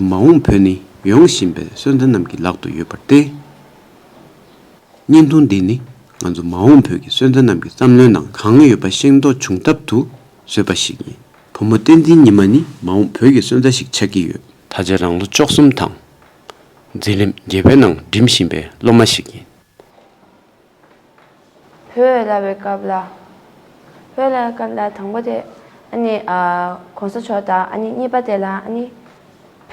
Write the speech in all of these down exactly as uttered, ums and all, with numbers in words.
མ་འོངས་བོད་ནི་ཡོང་བཞིན་པའི་སོན་རྩ་རྣམས་ཀྱི་ལག་ཏུ་ཡོད་པ་སྟེ། བརྙན་ཐུང་འདི་ནི་ང་ཚོ་མ་འོངས་བོད་ཀྱི་སོན་རྩ་རྣམས་ཀྱི་བསམ་བློའི་ནང་གང་ཡོད་པ་ཤེས་རྟོགས་བྱུང་ཐབས་དུ་བཟོས་པ་ཞིག་ཡིན། བུ་མོ་བསྟན་འཛིན་ཉི་མ་ནི་མ་འོངས་བོད་ཀྱི་སོན་རྩ་ཞིག་ཆགས་ཀྱི་ཡོད། ད་ཆ་རང་ལོ་བཅུ་གསུམ་དང་། འཛིན་རིམ་བརྒྱད་པའི་ནང་འགྲིམ་བཞིན་པའི་སློབ་མ་ཞིག་ཡིན། བོད་ལབ་པའི་སྐབས་ལ། བོད་ལབ་པའི་སྐབས་ལ་དང་པོ་དེ་ཨ་ནི་ཨ་གོང་ས་མཆོག་དང་། ཨ་ནི་གཉིས་པ་དེ་ལ་ཨ་ནི་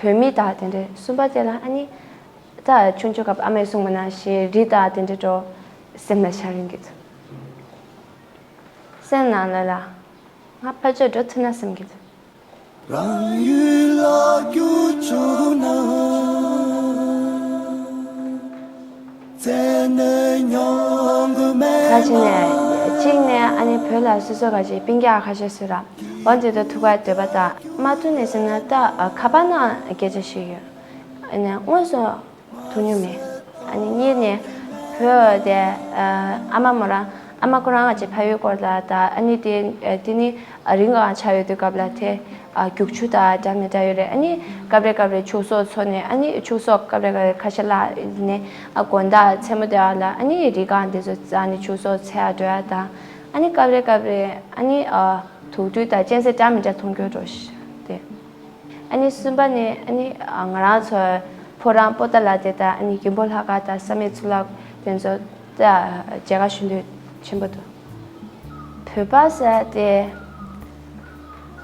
བོད་མི་དང་དེ་འདྲ། གསུམ་པ་དེ་ལ་ཨ་ནི་ད་ཆུང་ཆུང་སྐབས་ཨ་མས་གསུངས་པ་ནང་བཞིན་རི་དང་དེ་འདྲ་འགྲོ་སེམས་ལ་ཤར་ཡོང་གི་འདུག་སེམས་ནང་ལ་ལ་ང་ཕར་ཕྱོགས་འགྲོ་ཐུབ་ན་བསམ་གྱི་འདུག་རང་ཡུལ་ལ་བསྐྱོད་བཅུག་ན། བཙལ་ནས་མྱོང་གི་མེད་ན། ད་ཅི་ནས་གཅིག་ནས་ཨ་ནི་བོད་ལ་སོ་སོ་ག་ཅིག་སྤུན་ཀྱག་ཁ་ཤས་ཚོ་ར་འོ་འདི་ཚོ་ཐུག་པར་འདོད་པ་དང་། མ་ཐུག་ནས་ཟེར་ན་ད་ཁ་པར་ནང་སྐད་ཆ་ཞུས་ཡོད། ཨ་ནི་དངོས་སུ་ཐུག་མྱོང་མེད། ཨ་ནི་གཉིས་ནས་བོད་དེ་ཨ་མ་མོ་རང་ཨ་མ་ཁོ་རང་ག་ཅིག་ཕ་ཡུལ་སྐོར་ལ་ད། ཨ་ནི་དེ་དེ་ནི་རི་སྒང་ཆགས་ཡོད་དུས་སྐབས་ལ་དེ། ཨ་རྒྱུག་ཆུ་དང་འདྲ་མི་འདྲ་ཡོད་རེད། ཨ་ནི་སྐབས་རེ་སྐབས་རེ་ཕྱུགས་ཟོག་འཚོ་ནས། ཨ་ནི་ཕྱུགས་ཟོག་སྐབས་རེ་སྐབས་རེ་ཁ་ཤས་བརླག་ནས། ཨ་དགོང་དག་མཚན་མོ་དེ་བ་ལ་ཨ་ནི་རི་སྒང་དེ་ཚོ་འཛེགས་ནས་ཕྱུགས་ཟོག་འཚོལ་ཡ་འགྲོ་ཡ་དང་། ཨ་ནི་སྐབས་རེ་སྐབས་རེ་ཨ་ནི་ཨ་དུག་སྦྲུལ་དང་གཅན་གཟན་འདྲ་མི་འདྲ་མཐོང་རྒྱུ་འགྲོ་ཤ་དེ། ཨ་ནི་གསུམ་པ་ནི་ཨ་ནི་ཨ་ང་རང་ཚོ་ཕོ་བྲང་པོ་ཏཱ་ལ་དེ་དང་། ཨ་ནི་མགོན་པོ་ལྷ་ཁང་དང་བསམ་ཡས་གཙུག་ལག་དེ་ཚོ་ད་མཇལ་ཁ་ཞུ་འདོད་ཆེན་པོ་འདུག་བོད་པ་ཟེར་དེ།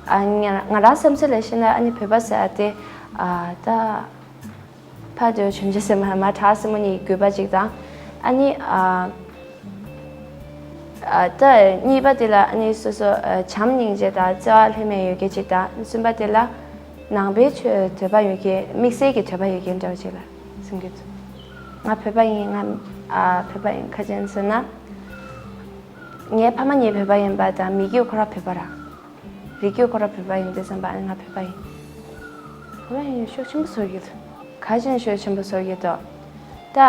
ཨ་ང་ང་རང་བསམ་ཚུལ་ལ་བཤད་ན། ཨ་ནི་བོད་པ་ཟེར་དེ་ཨ་ད་ཕར་དུ་བྱམས་བརྩེ་སེམས་དཔའ་མ་བྲག་སྲིན་མོ་གཉིས་ཀྱི་རྒྱུད་པ་ཅིག་དང་། ཨ་ནི་ཨ་ཨ་ད་གཉིས་པ་དེ་ལ་ཨ་ནི་སོ་སོ་ཨ་བྱམས་སྙིང་རྗེ་དང་བརྩེ་བ་ལྷད་མེད་ཡོད་མཁན་ཅིག་དང་། གསུམ་པ་དེ་ལ་ནང་པའི་ཆོས་དད་པ་ཡོད་མཁན། དམིགས་བསལ་གྱི་དད་པ་ཡོད་མཁན་འདྲ་བོ་ཅིག་ལ་བསམ་གྱི་འདུག་ང་བོད་པ་ཡིན། ང་ཨ་བོད་པ་ཡིན། ག་རེ་ཟེར་ན། ངའི་ཕ་མ་གཉིས་བོད་པ་ཡིན་པ་དང་། མི་རྒྱུད་ཁོ་རང་བོད་པ་ར། རིགས་རྒྱུད་ཁོ་རང་བོད་པ་ཡིན་དུས་ཙམ་པ། ཨ་ནི་ང་བོད་པ་ཡིན། བོད་པ་ཡིན་ཤུགས་ཆེན་པོ་བཟོ་གི་འདུག་ག་ཅིག་ཤུགས་ཆེན་པོ་བཟོ་གི་འདུག་ད་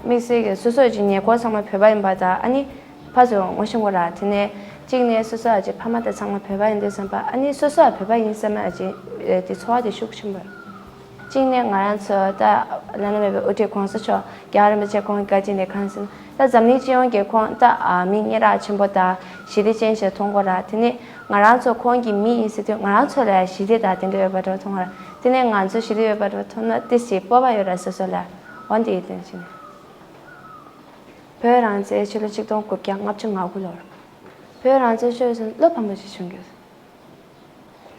དམིགས་བསལ་གྱི་སོ་སོ་ཅིག་ཉེ་འཁོར་ཚང་མ་བོད་པ་ཡིན་པ་དང་། ཨ་ནི་ཕར་ཚུར་ངོ་ཤེས་དགོས་ར། དེ་ནས་གཅིག་ནས་སོ་སོ་ཨ་ཅིག་ཕ་མ་དང་ཚང་མ་བོད་པ་ཡིན་དུས་ཙམ་པ། ཨ་ནི་སོ་སོ་ཨ་བོད་པ་ཡིན་བསམ་ན་ཨ་ཅིག་དེ་ཚོར་བ་དེ་ཤུགས་ཆེན་པོ། གཅིག་ནས་ང་རང་ཚོ་ད་བླ་ན་མེད་པའི་དབུ་ཁྲིད་གོང་ས་མཆོག་རྒྱལ་བ་རིན་པོ་ཆེ་ཁོང་གི་བཀའ་དྲིན་ལས་གང་ཟེར་ན། ད་འཛམ་གླིང་སྤྱི་ཡོངས་ཀྱི་ཁོང་ད་ཨ་མི་སྙན་གྲགས་ཆེན་པོ་དང་ཞི་བདེ་ཅན་ཞིག་མཐོང་གོ་ར། དེ་ནས་ང་རང་ཚོ་ཁོང་གི་མི་ཡིན་ཟེར་དུས། ང་རང་ཚོ་ལ་ཞི་བདེ་དང་དེ་འདྲ་ཡོད་པ་འདྲ་མཐོང་ར། དེ་ནས་ང་ཚོ་ཞི་བདེ་ཡོད་པ་འདྲ་མཐོང་ན་ཏོག་ཙམ་སྤོབས་པ་ཡོད་ར། སོ་སོ་ལ། འོ་འདི་ཡིན་དོན་ཅི་ནས། བོད་རང་བཙན་ཕྱི་ལོ་ཆིག་སྟོང་དགུ་བརྒྱ་ལྔ་བཅུ་ང་དགུ་ལོར། བོད་རང་བཙན་ཤོར་ཟིན་བློ་ཕམ་པོ་ཞིག་བྱུང་ཡོད།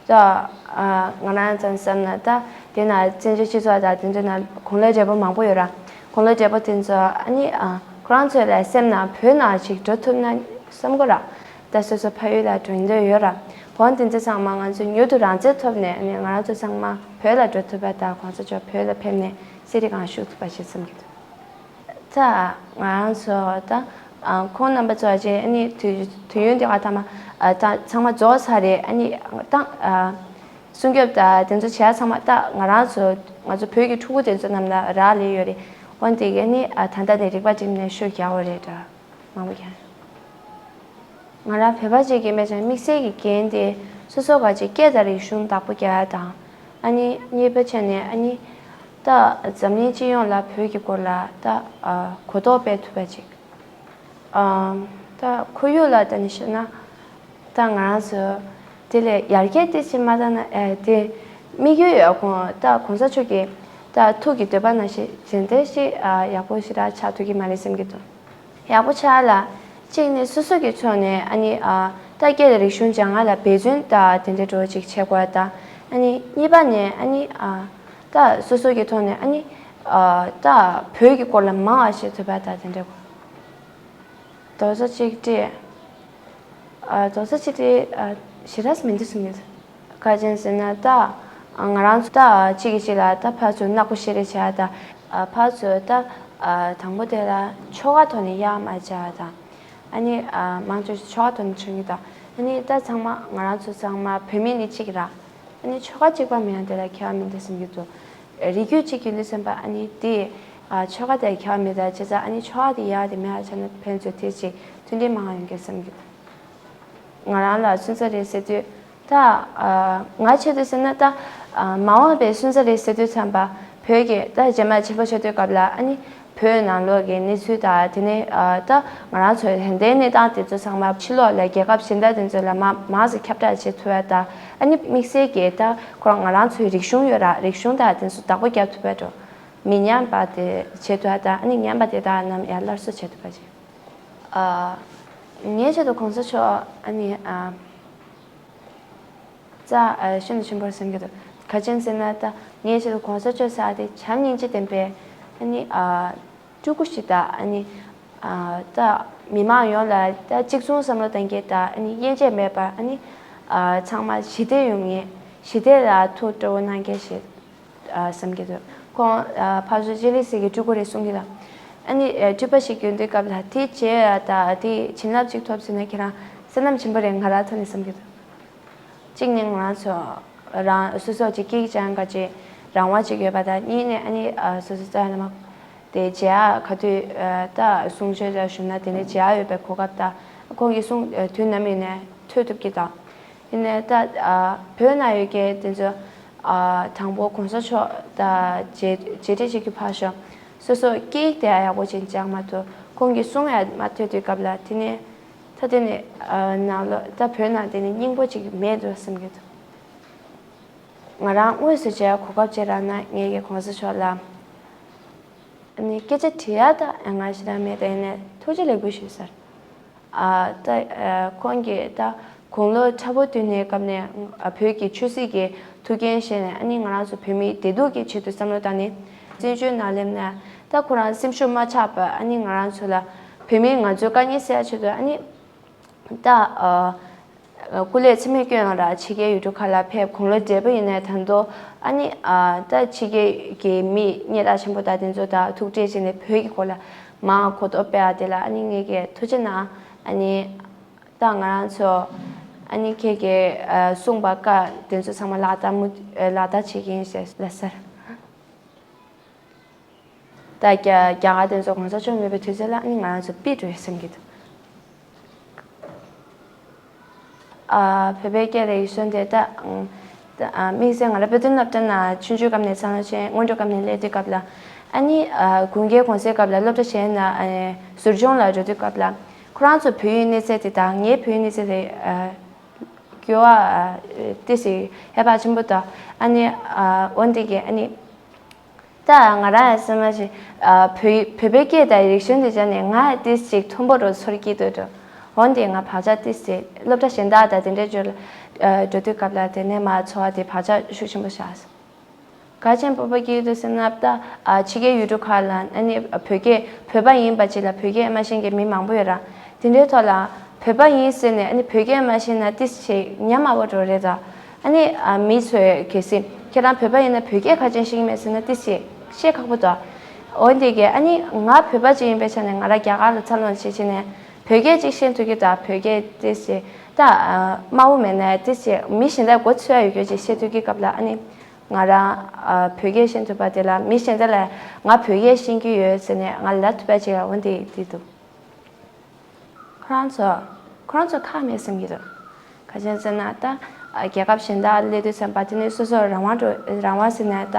ད་ཨ་ང་རང་ཙམ་བསམ་ན། ད་དེ་ན་བཙན་བྱོལ་སྤྱི་ཚོགས་དང་དེ་འདྲ་ན་དགུང་ལོ་བགྲེས་པོ་མང་པོ་ཡོད་ར། དགུང་ལོ་བགྲེས་པོ་དེ་ཚོ་ཨ་ནི་ཨ་ཁོ་རང་ཚོའི་ལ་སེམས་ནང་བོད་ནང་ཅིག་འགྲོ་ཐུབ་ན་བསམ་གོ་ར། ད་སོ་སོ་ཕ་ཡུལ་ལ་འགྲོ་འདོད་ཡོད་ར། འོ་དེ་ཚོ་ཚང་མ་ང་ཚོ་མྱུར་དུ་རང་བཙན་ཐོབ་ནས། ཨ་ནི་ང་རང་ཚོ་ཚང་མ་བོད་ལ་འགྲོ་ཐུབ་པ་དང་། གོང་ས་མཆོག་བོད་ལ་ཕེབས་ནས་གསེར་རི་སྒང་བཞུགས་ཐུབ་པ་ཞིག་བསམ་གྱི་འདུག་ད་ང་རང་ཚོ་ད་ཨ་ཁོང་རྣམ་པ་ཚོ་ཨ་ཅེ་ཨ་ནི་དུས་དུས་ཡུན་དེ་ག་ཐ་མ་ཨ་ད་ཚང་མ་རྫོགས་ཚར་རེད། ཨ་ནི་ད་ཨ་སྲུང་སྐྱོབ་ད་དེ་ཚོ་བྱས་ཚང་མ། ད་ང་རང་ཚོ་ང་ཚོ་བོད་ཀྱི་ཕྲུ་གུ་དེ་ཚོ་རྣམས་ལ་རག་ལས་ཡོད་རེད། འོན་ཏེ་ཨ་ནི་ཨ་ད་ལྟ་ནས་རིག་པ་བསྒྲིམས་ནས་ཤུགས་རྒྱག་དགོས་རེད་ད། མང་པོ་ཀྱང་། ང་རང་བོད་པ་ཅིག་ཡིན་པའི་ཆ་ནས་དམིགས་བསལ་གྱི་འགན་དེ་སོ་སོ་ག་ཅིག་སྐད་དང་རིག་གཞུང་བདག་པོ་རྒྱག་ཡ་དང་། ཨ་ནི་གཉིས་པ་ཆ་ནས་ཨ་ནི་ད་འཛམ་གླིང་སྤྱི་ཡོངས་ལ་བོད་ཀྱི་སྐོར་ལ་ད་ཨ་གོ་རྟོགས་སྤེལ་ཐུབ་པ་ཅིག་ཨ་ད་ཁོར་ཡུག་ལ་ད་ནི་བཤད་ན། ད་ང་རང་ཚོ་དེ་ལས་ཡར་རྒྱས་ཏོག་ཙམ་མ་བཏང་ན། ཨ་དེ་དམིགས་ཡུལ་ཡོད་ཁོང་ད་གོང་ས་མཆོག་གི་ད་ཐུགས་ཀྱི་འདོད་པ་ནང་བཞིན་རྗེས་འདེད་ཞིག་ཨ་ཡག་པོ་ཞེ་དྲག་ཆགས་ཐུབ་ཀྱི་མ་རེད་བསམ་གྱི་འདུག་ཡག་པོ་ཆགས་ལ། གཅིག་ནི་སོ་སོ་གི་ཕྱོགས་ནས་ཨ་ནི་ཨ་ད་སྐད་དང་རིག་གཞུང་སྦྱང་ཡ་ལ་འབད་བརྩོན་ད་དེ་འདྲ་འགྲོ་ཅིག་བྱེད་དགོས་ད། ཨ་ནི་གཉིས་པ་ནས་ཨ་ནི་ཨ་ད་སོ་སོ་གི་ཐོག་ནས་ཨ་ནི་ཨ་ད་བོད་ཀྱི་སྐོར་ལ་མང་བ་ཤེས་ཐུབ་པ་ད་དེ་འདྲ་དགོས། རྡོག་རྩ་གཅིག་སྒྲིལ། ཨ་རྡོག་རྩ་གཅིག་སྒྲིལ་ཨ་ཞེ་དྲག་མི་འདུག་བསམ་གྱི་འདུག་ག་ཅན་ཟེར་ན་ད་ང་རང་ཚོ་ད་གཅིག་གིས་གཅིག་ལ་ད་ཕར་ཚུར་ནག་པོ་བཤད་རེས་བྱ་ཡ་ད། ཨ་ཕར་ཚུར་ད་ཨ་དང་པོ་དེ་ལ་ཆོལ་ཁ་ཐོག་ནས་ཡར་མར་བྱ་ཡ་ད། ཨ་ནི་ཨ་མང་ཚོགས་ཆོལ་ཁ་ཐོག་ནས་བྱུང་གི་ད། ཨ་ནི་ད་ཚང་མ་ང་རང་ཚོ་ཚང་མ་བོད་མི་ནི་གཅིག་ར། ཨ་ནི་ཆོལ་ཁ་གཅིག་པ་མིན་ཡང་དེ་ལ་ཁྱད་པར་མི་འདུག་བསམ་གྱི་འདུག་རིགས་རྒྱུད་གཅིག་ཡིན་དུས་ཙམ་པ་ཨ་ནི་དེ་ཨ་ཆོལ་ཁ་དེ་ཁྱད་པར་མི་འདུག་བྱས་ཙང་། ཨ་ནི་ཆོལ་ཁ་དེ་ཡག་དེ་མེད་པ་བྱས་ན་ཕན་ཚུན་དེ་གཅིག་མཐུན་སྒྲིལ་མང་བ་ཡོང་གི་བསམ་གྱི་འདུག་ང་རང་ལ་སུན་ས་རེད་ཟེར་དུས་ད་ཨ་ང་ཆེད་དུ་ཟེར་ན་ད་ ཨ། མ་འོངས་པའི་སོན་རྩ་རེད་ཟེར་དུས་ཙམ་པ། བོད་ཀྱི་ད་རྗེས་མ་ཆེན་པོ་ཆགས་དུས་སྐབས་ལ། ཨ་ནི་བོད་ནང་ལོགས་ཀྱི་གནས་ཚུལ་དང་། དེ་ནས་ཨ་ད་ང་རང་ཚོའི་ད་ལྟའི་གནས་སྟངས་དེ་ཚོ་ཚང་མ་ཕྱི་ལོགས་ལ་རྒྱལ་ཁབ་གཞན་དག་དེ་ཚོ་ལ་མ་མང་ཙམ་ཁྱབ་བསྒྲགས་བྱེད་ཐུབ་པ་དང་། ཨ་ནི་དམིགས་བསལ་གྱིས་ད་ཁོ་རང་ང་རང་ཚོའི་རིག་གཞུང་ཡོད་ར། རིག་གཞུང་དང་དེ་ཚོ་བདག་པོ་རྒྱབ་ཐུབ་པ་འགྲོ། མི་ཉམས་པ་དེ་བྱེད་ཐུབ་པ་དང་། ཨ་ནི་ཉམས་པ་དེ་དག་རྣམས་ཡར་སླར་གསོ་བྱེད་ཐུབ་པ་བྱེད། ཨ། ངའི་ཆེད་དུ་གོང་ས་མཆོག་ཨ་ནི་ཨ། ཙ། ཨ། ཤིན་ཏུ་ཆེན་པོ་རེད་བསམ་གྱི་འདུག་ག་རེ་བྱས་ཟེར་ན། ད་ངའི་ཆེད་དུ་གོང་ས་མཆོག་ཟེར་བ་དེ་བྱམས་སྙིང་རྗེ་ལྡན་པའི་ཨ་ནི་ཨ་སྤྲུལ་སྐུ་ཞིག་དང་། ཨ་ནི་ཨ་ད་མི་མང་ཡོངས་ལ་ད་གཅིག་མཚུངས་བསམ་བློ་གཏོང་མཁན་དང་། ཨ་ནི་དབྱེ་འབྱེད་མེད་པར། ཨ་ནི་ཨ་ཚང་མ་ཞི་བདེ་ཡོང་མཁན། ཞི་བདེ་ལ་ཐུགས་སྤྲོ་བོ་གནང་མཁན་ཞིག་ཨ་བསམ་གྱི་འདུག་ཁོང་ཨ་ཕར་ཕྱོགས་སྤྱན་རས་གཟིགས་ཀྱི་སྤྲུལ་སྐུ་རེད་གསུང་གི་འདུག་ཨ་ནི་ཨ་སྤྲུལ་པ་ཞིག་ཡོང་དུས་སྐབས་ལ། དེ་བྱས་དང་དེ་བྱིན་རླབས་ཅིག་ཐོབ་ཟེར་ན་ཁྱེད་རང་བསོད་ནམས་ཆེན་པོ་རེད། ང་རང་ཐོག་ནས་བསམ་གྱི་འདུག་གཅིག་ནི་ང་རང་ཚོ་རང་སོ་སོ་ཅིག་སྐད་ཅིག་གང་ག་ཅིག་རང་དབང་ཅིག་ཡོད་པ་དང་། གཉིས་ནས་ཨ་ནི་ཨ་སོ་སོ་རྩ་བ་ནས་མ་དེ་མཇལ་ཡག་ག་དུས་ཨ་ད་གསུང་ཆོས་དང་ཞུ་ན་དེ་འདྲ་མཇལ་ཡག་ཡོད་པའི་གོ་སྐབས་དང་། ཁོང་གིས་གསུང་ཨ་དུས་ནམ་ཡིན་ནའི་ཐོས་ཐུབ་ཀྱི་དང་། ཡིན་ནའི་ད་ཨ་བོད་ནང་ཡོད་མཁན་དེ་ཚོ་ཨ་དང་པོ་གོང་ས་མཆོག་དང་མཇལ་མཇལ་འཕྲད་བྱེད་རྒྱུ་ཕར་ཞོག་སོ་སོ་སྐད་ཡིག་དེ་ཡག་པོ་ཅིག་སྦྱང་མ་ཐུབ། ཁོང་གིས་གསུང་ཡང་མ་ཐོས་དུས་སྐབས་ལ། དེ་ནས་ད་དེ་ནས་ཨ་ནང་ལོགས་ད་བོད་ནང་དེ་ནས་སྙིང་པོ་ཅིག་མེད་འགྲོ་བསམ་གྱི་འདུག་ང་རང་དངོས་སུ་མཇལ་གོ་སྐབས་ཅིག་རག་ན། ངས་ཀྱི་གོང་ས་མཆོག་ལ་ཨ་ནི་སྐད་ཆ་དྲི་ཡག་ད་ང་ཞེ་དྲག་མེད། ད་ཡིན་ནའི་ཐུགས་རྗེ་ལེགས་འབུལ་ཞུ་ཟེར། ཨ་ད་ཨ་ཁོང་གིས་ད་དགུང་ལོ་ཕྲ་བོ་བསྟུད་ནས་སྐབས་ནས་ཨ་བོད་ཀྱི་ཆོས་སྲིད་ཀྱི་ཐུགས་འགན་བཞེས་ནས། ཨ་ནི་ང་རང་ཚོ་བོད་མིའི་བདེ་སྡུག་གི་ཆེད་དུ་བསམ་བློ་བཏང་ནས། བཙན་བྱོལ་ནང་སླེབས་ནས་ད་ཁོ་རང་སེམས་ཤུགས་མ་ཆག་པར། ཨ་ནི་ང་རང་ཚོ་ལ་བོད་མིའི་ང་ཚོའི་དཀའ་ངལ་སེལ་ཡག་ཆེད་དུ། ཨ་ནི་ད་ཨ་སྐུ་ལས་ཚིམ་མེར་བསྐྱོན་ཡོང་ར། ཕྱི་རྒྱལ་ཡུལ་གྲུ་ཁག་ལ་ཕེབས། དགུང་ལོ་བགྲེས་པོ་ཡིན་ནའི་ད་དུང་ཨ་ནི་ཨ་ད་ཕྱི་རྒྱལ་གྱི་མི་སྙན་གྲགས་ཆེན་པོ་དང་དེ་ཚོ་དང་ཐུག་འཕྲད་བྱས་ནས་བོད་ཀྱི་སྐོར་ལ་མར་གོ་རྟོགས་སྤེལ་ཡག་དེ་ལ་ཨ་ནི་ངས་ཀྱི་ཐུགས་རྗེ་གནང་། ཨ་ནི་ད་ང་རང་ཚོ་ཨ་ནི་ཁྱེད་ཀྱིས་ཨ་གསུངས་པ་བཀའ་དེ་ཚོ་ཚང་མ་ལག་བསྟར་མུ་ལག་བསྟར་བྱེད་ཀྱི་ཡིན་ཞེས་ལབ་ཟེར། ད་རྒྱ་རྒྱ་གར་དེ་ཚོ་གོང་ས་མཆོག་མེད་པའི་དུས་ཚོད་ལ་ཨ་ནི་ང་རང་ཚོ་ཕུད་འགྲོ་ཡ་བསམ་གྱི་འདུག་ཨ་བོད་པའི་སྐད་ལ་ཡིག་གཞུང་དེ་ད་ཨ་དམིགས་བསལ་ང་རང་དཔེ་སྟོན་སློབ་གྲྭ་ནང་ཆུང་ཆུང་སྐབས་ནས་འཚར་ལོངས་བྱས། སྔོན་འགྲོ་སྐབས་ནས་སླེབས་དུས་སྐབས་ལ། ཨ་ནི་ཨ་དགུན་ཁའི་གུང་སེང་སྐབས་ལ་སློབ་གྲྭ་གཞན་ན་ཨ་ནི་ཟུར་སྦྱོང་ལ་འགྲོ་དུས་སྐབས་ལ། ཁོ་རང་ཚོ་བོད་ཡིག་གནས་ཚད་དེ་དང་ངའི་བོད་ཡིག་གནས་ཚད་དེ་ཨ་འགྱུར་བ་ཨ་ཏོག་ཙམ་ཧེ་བག་ཆེན་པོ་འདུག་ཨ་ནི་ཨ་འོན་ཏེ་གི་ཨ་ནི། ད་ང་རང་ཡང་སེམས་མ་ཞིག་ཨ་བོད་བོད་པའི་སྐད་དང་རིག་གཞུང་དེ་སྦྱངས་ནས་ང་ཏོག་ཙམ་ཅིག་མཐོན་པོ་རུ་ཚོར་གྱི་འདུག་འགྲོ། འོན་ཏེ་ང་བག་ཆགས་ཏོག་ཙམ་སློབ་གྲྭ་གཞན་དག་དང་དེ་འདྲའི་འགྲོ་ཨ་འགྲོ་དུས་སྐབས་ལ་དེ་ནས་མར་ཚོར་བ་དེ་བག་ཆགས་ཤུགས་ཆེན་པོ་བཞག་སོང་། ག་ཅན་སྤོབས་པ་སྐྱེ་ཡོད་དུ་སེམས་ན། ད་ཨ་ཕྱི་རྒྱལ་ཡུལ་གྲུ་ཁག་ལ་ཨ་ནི་བོད་སྐད་བོད་པ་ཡིན་པ་ཅིག་ལ་བོད་སྐད་མ་ཤེས་མཁན་མི་མང་པོ་ཡོད་ར། དེ་འདྲའི་ཐོག་ལ་བོད་པ་ཡིན་ཟེར་ནས་ཨ་ནི་བོད་སྐད་མ་ཤེས་ན་ཏོག་ཙམ་ཉམས་དམའ་བོ་འགྲོ་རེད་ད། ཨ་ནི་ཨ་མི་ཚོས་གལ་སྲིད་ཁྱེད་རང་བོད་པ་ཡིན་ན་བོད་སྐད་ག་ཅན་ཤེས་ཀྱི་མེད་ཟེར་ན་ཏོག་ཙམ་བཤད་ཁག་པོ་འདུག་འོན་ཏེ་གི་ཨ་ནི་ང་བོད་པ་ཅིག་ཡིན་པའི་ཆ་ནས་ང་རང་རྒྱ་གར་ལ་འཚར་ལོངས་བྱེད་བྱེད་ནས་བོད་སྐད་ཅིག་ཤེས་ཐུབ་ཀྱི་འདུག་བོད་སྐད་ཏོག་ཙམ་ད་ཨ་དམའ་བོ་མེད་ན་ཏོག་ཙམ་མི་གཞན་དག་མགོ་ཚོས་ཡ་ཡོད་རྒྱུ་ཅིག་བཤད་ཐུབ་ཀྱི་སྐབས་ལ། ཨ་ནི་ང་རང་ཨ་བོད་སྐད་ཤེས་ཐུབ་པ་དེ་ལ་མི་གཞན་དག་ལ་ང་བོད་སྐད་ཤེས་ཀྱི་ཡོད་ཟེར་ནས་ང་ལབ་ཐུབ་པ་ཅིག་འོན་ཏེ་དེ་འདུག་ཁོ་རང་ཚོ་ཁོ་རང་ཚོ་ཁག་མེད་བསམ་གྱི་འདུག་ག་ཅན་ཟེར་ན་ད་ཨ་རྒྱལ་ཁབ་གཞན་དག་སླེབས་དུས་ཙམ་པ་དེ་ནས་སོ་སོ་རང་དབང་འགྲོ་རང་དབང་ཟེར་ན་ད་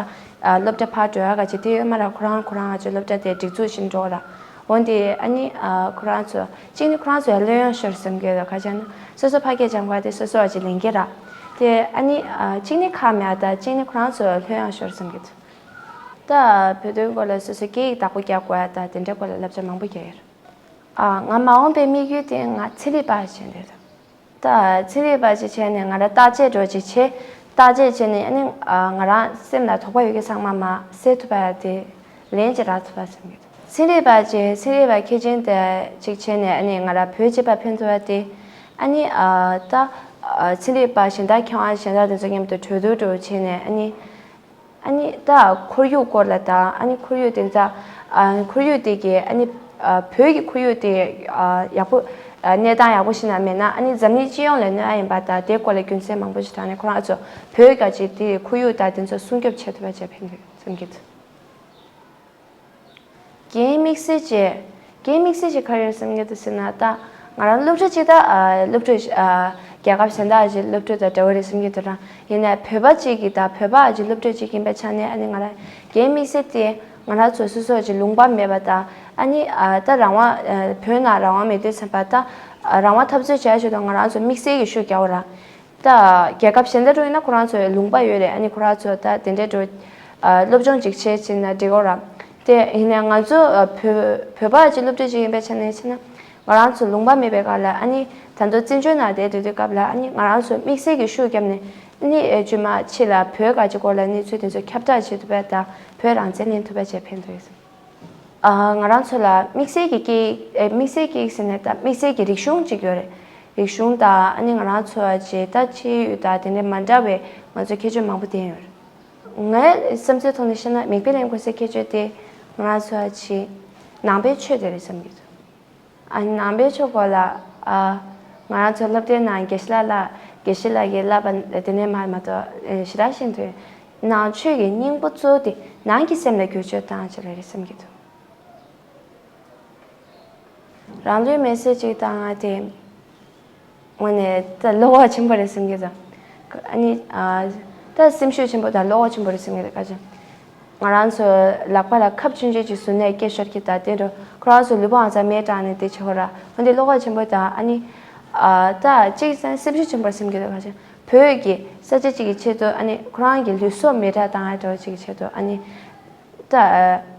ཨ་སློབ་གྲྭ་ཕར་འགྲོ་ཡ་ག་ཅིག་དེ་ཡོད་མ་རེད། ཁོ་རང་ཁོ་རང་ཨ་ཅེ་སློབ་གྲྭ་དེ་སྒྲིག་འཛུགས་བཞིན་འགྲོ་ར། འོན་ཏེ་ཨ་ནི་ཨ་ཁོ་རང་ཚོ་གཅིག་ནི་ཁོ་རང་ཚོ་ཡ་ལྷོད་ཡངས་ཤོར་བསམ་གྱི་འདུག་ག་ཅན་ན་སོ་སོ་ཕ་སྐད་སྦྱང་ག་དེ་སོ་སོ་ཨ་ཅེ་ལེན་གྱི་ར། དེ་ཨ་ནི་ཨ་གཅིག་ནི་ཁག་མེད་ཨ། ད་གཅིག་ནི་ཁོ་རང་ཚོ་ལྷོད་ཡངས་ཤོར་བསམ་གྱི་འདུག་ད་བོད་དོན་སྐོར་ལ་སོ་སོ་སྐད་ཡིག་བདག་པོ་རྒྱག་དགོས་ཡ་ད་དེ་འདྲའི་སྐོར་ལ་བསླབ་བྱ་མང་པོ་རྒྱག་ཡོད་རེད། ཨ་ང་མ་འོངས་པའི་དམིགས་ཡུལ་དེ་ང་ཚན་རིག་པ་ཞིག་བྱེད་འདོད་འདུག་ད་ཚན་རིག་པ་ཅིག་བྱས་ནས་ང་རང་བརྟག་དཔྱད་འདྲ་ཅིག་བྱས། བརྟག་དཔྱད་བྱས་ནས་ཨ་ནི་ཨ་ང་རང་སེམས་ལ་དོགས་པ་ཡོད་མཁན་ཚང་མ་མར་སེལ་ཐུབ་པ་དེ་ལན་ཅིག་རག་ཐུབ་པ་བསམ་གྱི་འདུག་ཚན་རིག་པ་ཅིག་ཚན་རིག་པ་མཁས་ཅན་དེ་ཅིག་བྱས་ནས་ཨ་ནི་ང་རང་བོད་སྤྱི་པར་ཕན་ཐོགས་པ་དེ། ཨ་ནི་ཨ་ད་ཨ་ཚན་རིག་པ་གཞན་དག་མཁས་དབང་གཞན་དག་དེ་ཚོ་མཉམ་དུ་གྲོས་བསྡུར་འདྲ་བྱས་ནས་ཨ་ནི། ཨ་ནི་ད་ཁོར་ཡུག་སྐོར་ལ་དང་། ཨ་ནི་ཁོར་ཡུག་དེ་ཚ་ཨ་ཁོར་ཡུག་དེ་གི་ཨ་ནི་ཨ་བོད་ཀྱི་ཁོར་ཡུག་དེ་ཨ་ཡག་པོ་ཨ་གནས་སྟངས་ཡག་པོ་ཞིག་ན་མེད་ན་ཨ་ནི་འཛམ་གླིང་སྤྱི་ཡོངས་ལ་གནོད་ཡ་ཡིན་པ་དང་། དེའི་སྐོར་ལ་རྒྱུ་མཚན་མང་པོ་ཞིག་དྲངས་ནས་ཁོ་རང་ཚོ་བོད་ག་ཅིག་དེ་ཁོར་ཡུག་དང་དེ་ཚོ་སྲུང་སྐྱོབ་བྱེད་ཐུབ་པ་བྱས་ཕན་གི་བསམ་གྱི་འདུག་རྒན་དམིགས་བསལ་གྱི་རྒན་དམིགས་བསལ་གྱི་ག་རེ་ཡོད་བསམ་གྱི་འདུག་ཟེར་ན། ད་ང་རང་སློབ་ཕྲུག་ཅིག་ད་ཨ་སློབ་ཕྲུག་ཨ་ རྒྱལ་ཁབ་གཞན་དག་ཅིག་སློབ་ཕྲུག་དང་འདྲ་བོ་རེད་བསམ་གྱི་འདུག་ར། ཡིན་ནའི་བོད་པ་ཅིག་གི་ད་བོད་པ་ཅིག་སློབ་ཕྲུག་ཅིག་ཡིན་པའི་ཆ་ནས་ཨ་ནི་ང་རང་གའི་དམིགས་བསལ་དེ་ང་རང་ཚོ་སོ་སོ་ཅིག་ལུང་པ་མེད་པ་དང་ཨ་ནི་ད་རང་དབང་བོད་ནང་རང་དབང་མེད་དུས་ཙམ་པ་ད་རང་དབང་འཐབ་རྩོད་བྱས་ཆེད་དུ་ང་རང་ཚོ་དམིགས་བསལ་གྱི་ཤུགས་རྒྱག་དགོས་ར། ད་རྒྱལ་ཁབ་གཞན་དག་འགྲོ་ཡིན་ན་ཁོ་རང་ཚོའི་ལུང་པ་ཡོད་རེད། ཨ་ནི་ཁོ་རང་ཚོ་ད་དེ་འདྲའི་འགྲོ་སློབ་སྦྱོང་ཅིག་བྱས་ཕྱིན་ན་འགྲིག་གོ་ར། དེ་ཡིན་ནའི་ང་ཚོ་བོད་བོད་པ་ཅིག་སློབ་ཕྲུག་ཅིག་ཡིན་པའི་ཆ་ནས་བྱས་ན་ང་རང་ཚོ་ལུང་པ་མེད་པའི་སྐབས་ལ་ཨ་ནི་ད་དུང་བཙན་བྱོལ་ནང་བསྡད་སྡོད་དུས་སྐབས་ལ་ཨ་ནི་ང་རང་ཚོ་དམིགས་བསལ་གྱི་ཤུགས་བརྒྱབ་ནས་ཨ་ནི་རྗེས་མ་ཕྱི་ལ་བོད་ག་ཅིག་སྐོར་ལ་གནས་ཚུལ་དེ་ཚོ་ཁྱབ་བསྒྲགས་བྱེད་ཐུབ་པ་དང་བོད་རང་བཙན་ལེན་ཐུབ་པ་བཅས་ཕན་ཐོགས་ཡོད། ཨ། ང་རང་ཚོ་ལ་དམིགས་བསལ་གྱི་སྐད་ཡིག་ཨེ། དམིགས་བསལ་སྐད་ཡིག་ཟེར་ནས་ད་དམིགས་བསལ་གྱི་རིག་གཞུང་གཅིག་ཡོད་རེད། རིག་གཞུང་དང་ཨ་ནི་ང་རང་ཚོ་བྱེད་ད་ཕྱི་ཡུལ་དང་དེ་འདྲ་མ་འདྲ་བའི་ང་ཚོ་ཁྱད་ཆོས་མང་པོ་ལྡན་ཡོད་རེད། ངའི་བསམ་ཚུལ་ཐོག་ནས་བཤད་ན་མིག་དཔེ་ལེན་དགོས་སའི་ཁྱད་ཆོས་དེ་ང་རང་ཚོ་བྱེད་ནང་པའི་ཆོས་དེ་རེད་བསམ་གྱི་འདུག་ཨ་ནི་ནང་པའི་ཆོས་སྐོར་ལ་ཨ། ང་རང་ཚོ་སློབ་གྲྭའི་ནང་དགེ་བཤེས་ལགས་ལ་དགེ་བཤེས་ལགས་ཀྱིས་བསླབ་པ་དེ་ནས་མར་མ་གཏོགས་ཞེ་དྲག་ཤེས་འདུག་ནང་ཆོས་ཀྱི་སྙིང་པོ་གཙོ་བོ་དེ་ནང་གི་སེམས་ལ་བསྒྱུར་བཅོས་བཏང་བྱས་པ་རེད་བསམ་གྱི་འདུག་རང་ལུས་མེར་སྲེག་ཅིག་བཏང་ང་དེ་དངོས་གནས་ད་བློ་ཁོག་ཆེན་པོ་རེད་བསམ་གྱི་འདུག་ཨ་ནི་ཨ། ད་སེམས་ཤུགས་ཆེན་པོ་དང་བློ་ཁོག་ཆེན་པོ་རེད་བསམ་གྱི་འདུག་ག་ཅི། ང་རང་ཚོ་ལག་པ་ལ་ཁབ་ཆུང་ཆུང་ཅིག་བཟུང་ནས་སྐད་ཤོར་གྱི་ད་དེ་འགྲོ་ཁོ་རང་ཚོ་ལུས་པོའང་རྩ་མེད་དྲགས་ནས་དེ་བྱེད་ཁོ་ར་འོན་ཏེ་བློ་ཁོག་ཆེན་པོ་དང་ཨ་ནི་ཨ། ད་གཅིག་ཙམ་སེམས་ཤུགས་ཆེན་པོ་རེད་བསམ་གྱི་འདུག་ག་ཅི། བོད་ཀྱི་ས་ཆ་གཅིག་གི་ཆེད་དུ་ཨ་ནི་ཁོ་རང་གི་ལུས་སྲོག་མེ་སྲེག་བཏང་ཡ་འདྲ་བོ་ཅིག་གི་ཆེད་དུ་ཨ་ནི། ད་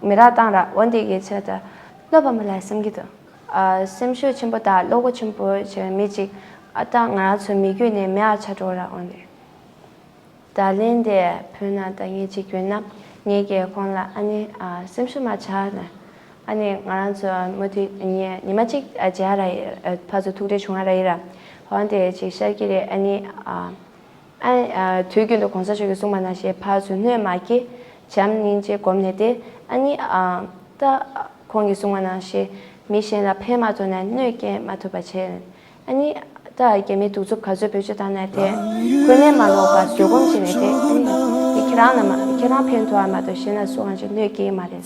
མེ་སྲེག་བཏང་ར་འོན་ཏེ་གི་ཆེད་དུ་བློ་ཕམ་པ་ལ་བསམ་གྱི་འདུག་ཨ། སེམས་ཤུགས་ཆེན་པོ་དང་བློ་ཁོག་ཆེན་པོ་བྱས་པའི་མི་གཅིག་ཨ། ད་ང་རང་ཚོ་མི་རྒྱུད་ནས་མེ་ཡར་ཆགས་འགྲོ་ར་འོན་ཏེ། ད་ལན་དེ་བོད་ནང་ད་ངས་གཅིག་ཡོད་ན་ངས་ཀྱིས་ཁོང་ལ་ཨ་ནི་ཨ། སེམས་ཤུགས་མ་ཆག་ན་ཨ་ནི་ང་རང་ཚོ་མུ་མཐུད་ཉི་ཉི་མ་གཅིག་ཨ། མཇལ་ར་ཡི་ཨ། ཕར་ཚུར་ཐུག་འཕྲད་བྱུང་བ་ར་ཡིན་ར་འོན་ཏེ་གཅིག་ཤར་གྱི་རེད་ཨ་ནི་ཨ། ཨ། ཨ། དུས་རྒྱུན་དུ་གོང་ས་མཆོག་གིས་གསུངས་པ་ནང་བཞིན་ཕར་ཚུར་གནོད་མ་སྐྱེལ། བྱམས་སྙིང་རྗེ་སྒོམ་ནས་ཏེ་ཨ་ནི་ཨ། ད་ཁོང་གིས་གསུངས་པ་ནང་བཞིན་མི་གཞན་ལ་ཕན་མ་ཐོགས་ན་གནོད་སྐྱེལ་མ་ཐུབ་པ་བྱས། ཨ་ནི་ད་རྒྱ་མིའི་གདུག་རྩུབ་ག་ཚོད་བེད་སྤྱོད་བཏང་ན་ཏེ་འཁོན་ལན་མ་ལོག་པར་བཟོད་སྒོམ་བྱས་ནས་ཏེ་ཨ་ནི་འདི་ཁྱེད་རང་ལ་མ་ཁྱེད་རང་ཕན་ཐོགས་པ་མ་གཏོགས་གཞན་ལ་སུ་གང་ཅིག་གནོད་སྐྱེལ་གྱི་མ་རེད།